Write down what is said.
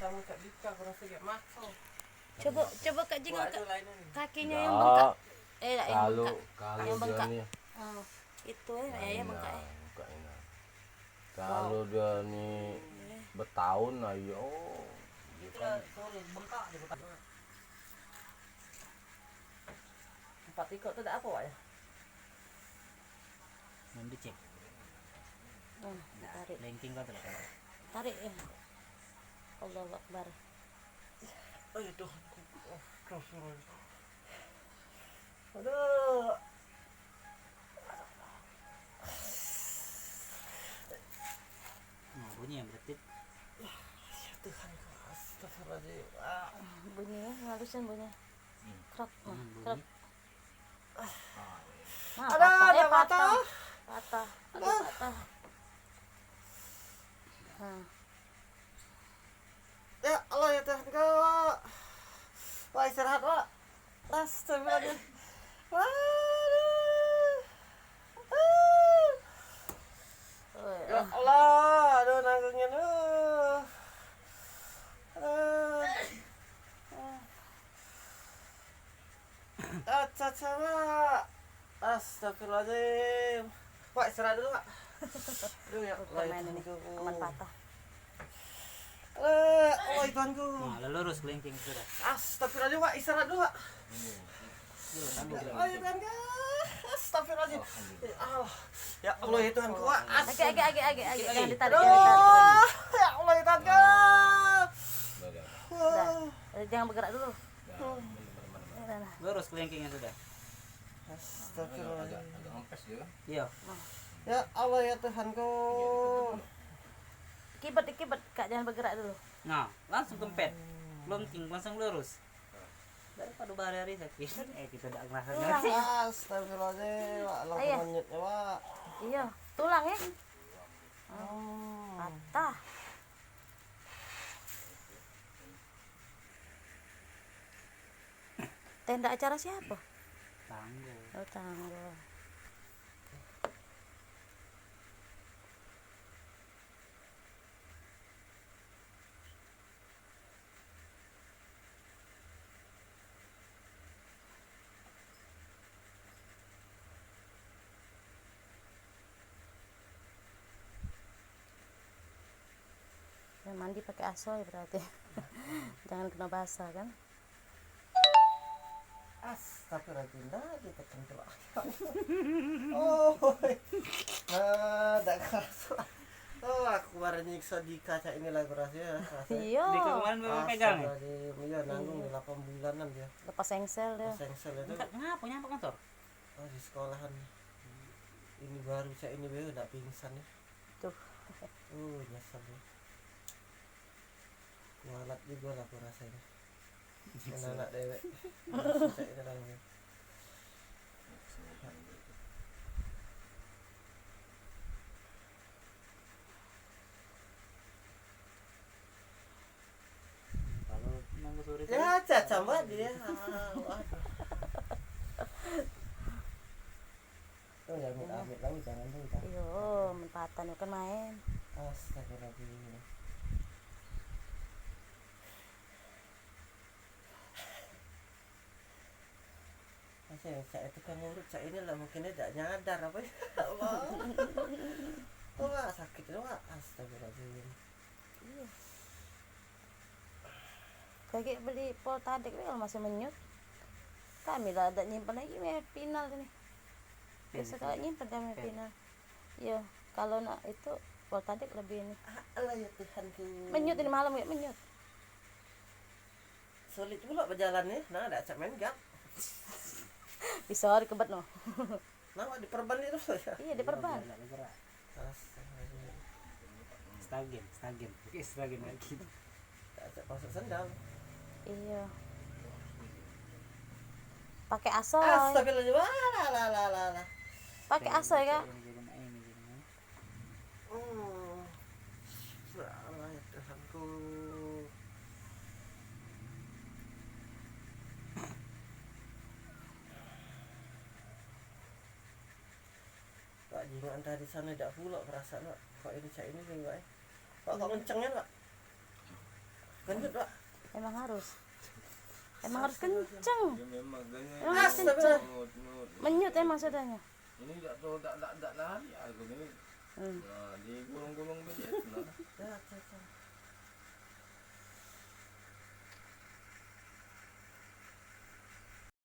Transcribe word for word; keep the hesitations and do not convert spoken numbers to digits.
Kamu cak bika, aku rasa kayak makso. Coba, coba Kak Jing angkat kakinya yang bengkak. Eh, dak yang bengkak. Yang bengkak. Ah, itu ya, ya, yang bengkak. Bengkak ini. Kalau dia ni betaun, ayo. Dia kan empat ikok tu dak apa, Wak, ya? Nanti cek. Hmm, tarik. Lengking kau tu. Tarik, ya. Allahu Akbar. Ayo, Tuhanku. Astagfirullah. Aduh. Nah, bunyi yang berarti. Ya Tuhanku, astagfirullahaladzim. Ah. Bunyi ya, ngalusin bunyi. Hmm. Krok, nah, hmm, bunyi. Krok. Ah. Nah, ada, patah, ada eh, patah. Patah. Patah. Aduh, patah. Nah. Ya Allah, ya Tuhanku. Wak, istirahat, Wak. Astagfirullahaladzim. Waduh. Ya Allah, aduh, nanggungin, aduh. Aduh. Aca, aca, Wak. Astagfirullahaladzim. Wak, istirahat dulu, Wak. Aduh, ya Allah, ini aman patah. Eh, Allah, Tuhanku. Nah, lurus kelingking sudah. Astagfirullahaladzim, Wak, istirahat dulu, Wak. Ya Allah, Tuhanku. Astagfirullahaladzim. Ya Allah. Ya Allah, ya Tuhanku, Wak. Agak, agak, agak, agak, agak. Jangan ditarik, jangan ditarik. Aduh, ya Allah, ya Tuhanku. Udah. Jangan bergerak dulu. Lurus kelingkingnya sudah. Astagfirullah. Agak, agak ngempes dia kan? Iya. Ya Allah, ya Tuhanku. Kibet, kibet, Kak, jangan bergerak dulu. Nah, langsung kempet. Kelingking langsung lurus. Daripada berhari-hari sakit. Eh, kita dak ngerasa. Astagfirullahaladzim, Wak. Langsung menyut ya, Wak. Iya, tulang ya. Oh. Patah. Tenda acara siapa? Tanggo. Oh, Tanggo. Ya, mandi pakai asoy berarti. Jangan kena basah kan. Astagfirullahaladzim, dah ditekan tu. Oh, nah, dak kerasa. Oh, aku kemarin nyiksa Dika cak inilah aku rasa ya. Iya. Dika kemarin baru pegang ya? Astagfirullahaladzim, iya, nanggung dia delapan bulanan dia. Lepas engsel dia. Lepas engsel itu. Enggak, kenapa nyampe kantor? Oh, di sekolahan. Ini baru cak ini bae dak pingsan ya. Tuh. Oh, nyesel ya. Kualat juga lah aku rasanya. Anak dewek. Cak ini lah ya. Kalau nunggu sore ya, cacam banget dia. Ah, waduh. Oh ya, amit-amit lah, jangan tuh, jangan. Iyo, men patah kan main. Astagfirullahaladzim. Masih cak itu kan ngurut cak ini lah, mungkin dia dak nyadar apa ya. Allah. Wah, sakit tu, Wak. Astagfirullahaladzim. Iya. Kagek beli Poltadek be kalau masih menyut. Kami lah dak nyimpen lagi me final tu ni. Biasa kalo nyimpen kami final. Iyo, kalo nak itu Poltadek lebih ini. Allah ya Tuhanku. Menyut ini malam kagek menyut. Sulit pulo bejalan ni. Nah, dak cak main gam. Bisa dikebet no. Nah, diperban itu ya. Iya, diperban. Astagfirullah. Stagen, stagen. Oke, stagen lagi. Dak cak masuk sendal. Iya. Pakai asoy. Astagfirullah. Wah, lah, lah, lah, lah, lah. Pakai asoy, Kak. Hmm. Ya Allah, ya Tuhanku. Wak, jingokan tadi sano dak pulo perasaan, Wak. Kok ini cak ini, Wak, eh? Wak, kok ngenceng nian, Wak? Emang harus. Emang harus kenceng. Dia memang gaya. Emang harus kenceng. Menyut emang sudahnya. Ini tak tahu, tak, tak, tak lari aku ni. Hmm. Nah, digulung-gulung begitu.